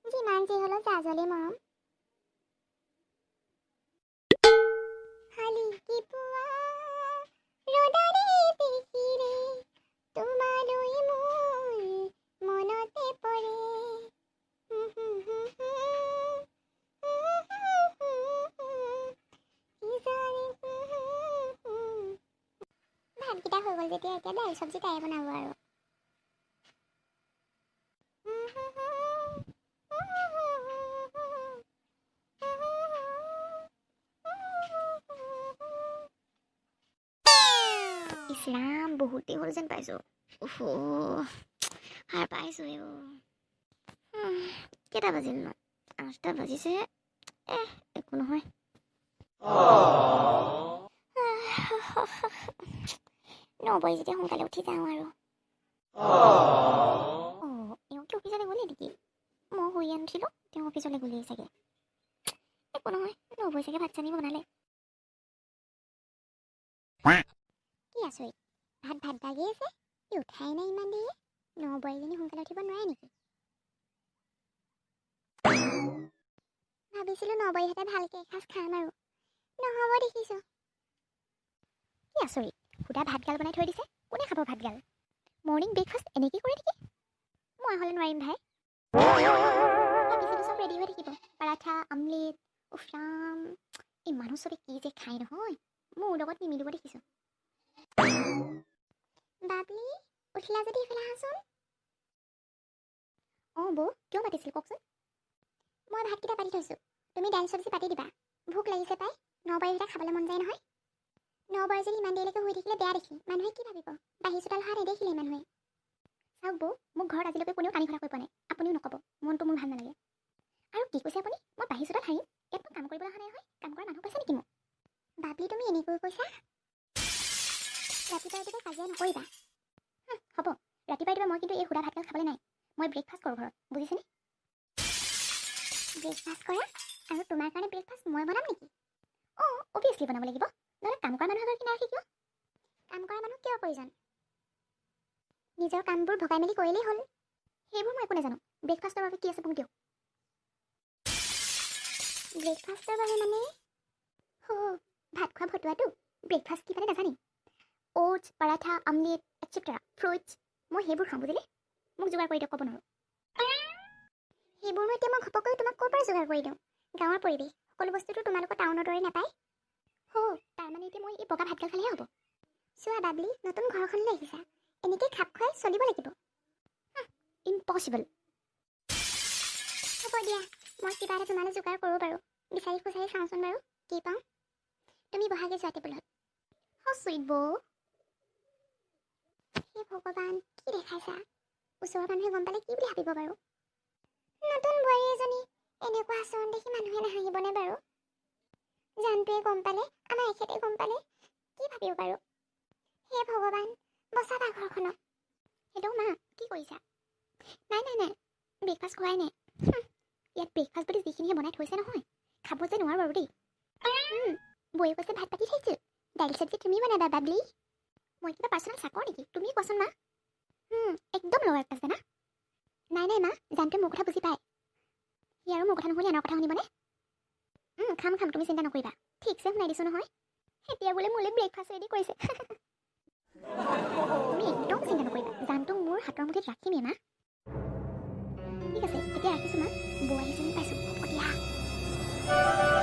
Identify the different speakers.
Speaker 1: যিমান যি হ'লেও জাজলি মৰম। শালিকি পুৱা ৰ'দালি দেখিলে তোমালৈ মোৰ মনতে পৰে। ভাতকেইটা হৈ গ'ল যেতিয়া এতিয়া দাইল চব্জি তাই বনাব আৰু। ইছৰাম, বহুত দেৰি হ'ল যেন পাইছোঁ। উফ, সাৰ পাইছোঁ। কেইটা বাজিল ন? 8টা বাজিছে। এহ, একো নহয়। নবৈ যেতিয়া সোনকালে উঠি যাওঁ আৰু। অঁ, এওঁ কি অফিচলৈ গ'লেই নেকি? মই শুই আনিছিলোঁ, তেওঁ অফিচলৈ গ'লেই চাগে। একো নহয়, নবৈ চাগে ভাত চানী বনালে। কি আচৰিত, ভাত ভাত বাগি আছে, ই উঠাই নাই ইমান দেৰিয়ে। নবৌজনী সোনকালে উঠিব নোৱাৰে নেকি? ভাবিছিলোঁ নবৌহঁতে ভালকৈ এসাঁজ খাম আৰু, নহ'ব দেখিছোঁ। কি আচৰিত, সুদা ভাতগাল বনাই থৈ দিছে, কোনে খাব ভাতগাল? মৰ্ণিং ব্ৰেকফাষ্ট এনেকৈ কৰে নেকি? মই হ'লে নোৱাৰিম ভাই। ভাবিছিলোঁ চব ৰেডি হৈ থাকিব, পৰাঠা, আমলেট। উফ ৰাম, এই মানুহ চবে কি যে খায় নহয়, মোৰ লগত নিমিলিব দেখিছোঁ। বাবলি, উঠিলা যদি এইফালে আহাচোন। অঁ বৌ, কিয় মাতিছিল কওকচোন? মই ভাতকেইটা পাতি থৈছোঁ, তুমি দাইল চব্জি পাতি দিবা। ভোক লাগিছে পাই, নবৌকেইটা খাবলৈ মন যায় নহয়। নবৌজনী ইমান দেৰিলৈকে শুই থাকিলে বেয়া দেখি, মানুহে কি ভাবিব? বাঢ়ি চোতাল সৰা নেদেখিলে মানুহে। চাওক বৌ, মোক ঘৰত আজিলৈকে কোনেও টানি ঘটা কৰি পোৱা নাই, আপুনিও নক'ব, মনটো মোৰ ভাল নালাগে। আৰু কি কৈছে আপুনি? মই বাঢ়ি চোতাল সাৰিম? ইয়াত মই কাম কৰিবলৈ অহা নাই নহয়, কাম কৰা মানুহ পাইছে নেকি মোক? বাবলি, তুমি এনেকৈ কৈছা? ৰাতিপুৱা ৰাতিপুৱা কাজিয়া নকৰিবা। হ'ব, ৰাতিপুৱা ৰাতিপুৱা মই কিন্তু এই সুদা ভাতগাল খাবলৈ নাই। মই ব্ৰেকফাষ্ট কৰোঁ ঘৰত, বুজিছেনে? ব্ৰেকফাষ্ট কৰা? আৰু তোমাৰ কাৰণে ব্ৰেকফাষ্ট মই বনাম নেকি? অঁ, অভিয়াছলি বনাব লাগিব। নহ'লে কাম কৰা মানুহ এগৰাকী নাৰাখি কিয়? কাম কৰা মানুহ কিয় প্ৰয়োজন? নিজৰ কামবোৰ ভগাই মেলি কৰিলেই হ'ল। সেইবোৰ মই একো নাজানো। ব্ৰেকফাষ্টৰ বাবে কি আছে মোক দিয়ক। ব্ৰেকফাষ্টৰ বাবে মানে? হো, ভাত খোৱা ফটোৱাটো ব্ৰেকফাষ্ট কি মানে নাজানিম। Oats, paratha, omelette, etcetera, fruits, মই সেইবোৰ খাওঁ, বুজিলে? মোক যোগাৰ কৰি দিয়ক, ক'ব নোৱাৰোঁ। সেইবোৰনো এতিয়া মই ঘপককৈ তোমাক ক'ৰ পৰা যোগাৰ কৰি দিওঁ? গাঁৱৰ পৰিৱেশ, সকলো বস্তুটো তোমালোকৰ টাউনৰ দৰে নাপায়। হো, তাৰমানে এতিয়া মই এই বগা ভাতগাল খালেহে হ'ব? চোৱা বাবলি, নতুন ঘৰখনলৈ আহিছা, এনেকৈ খাপ খুৱাই চলিব লাগিব। ইম্পচিবল। হ'ব দিয়া, মই কিবা এটা তোমালৈ যোগাৰ কৰোঁ বাৰু। বিচাৰি খুচাৰি চাওঁচোন বাৰু কি পাওঁ। তুমি বহাগৈ যোৱা টেবুলত। হ চুইট বৌ। হে ভগৱান, কি দেখাইছা? ওচৰৰ মানুহে গম পালে কি বুলি ভাবিব বাৰু? নতুন বোৱাৰী এজনী এনেকুৱা আচৰণ দেখি মানুহে নাহাঁহিবনে বাৰু? জানটোৱে গম পালে, আমাৰ এখেতে গম পালে কি ভাবিব বাৰু? হে ভগৱান, বচাবা ঘৰখনক। হেল্ল' মা, কি কৰিছা? নাই নাই নাই, ব্ৰেকফাষ্ট খোৱাই নাই। ইয়াত ব্ৰেকফাষ্ট বুলি যিখিনিহে বনাই থৈছে নহয়, খাব যে নোৱাৰোঁ আৰু দেই। বৌয়ে কৈছে ভাত পাতি থৈছোঁ, দাইল চব্জি তুমি বনাবা বাবলি। মই কিবা পাৰ্চনেল চাকৰ নেকি? তুমিয়ে কোৱাচোন মা। একদম লৱাৰ ক্লাছ জানা। নাই নাই মা, জানটোৱে মোৰ কথা বুজি পায়। সি আৰু মোৰ কথা নুশুনি আনৰ কথা শুনিবনে? খাম খাম, তুমি চিন্তা নকৰিবা। ঠিকছে শুনাই দিছোঁ নহয়। এতিয়া বোলে মোলৈ ব্ৰেকফাষ্ট ৰেডি কৰিছে। তুমি একদম চিন্তা নকৰিবা, জানটোক মোৰ হাতৰ মুঠিত ৰাখিমেই মা। ঠিক আছে, এতিয়া ৰাখিছোঁ মা, বৌ আহিছে যেন পাইছোঁ। হ'ব দিয়া।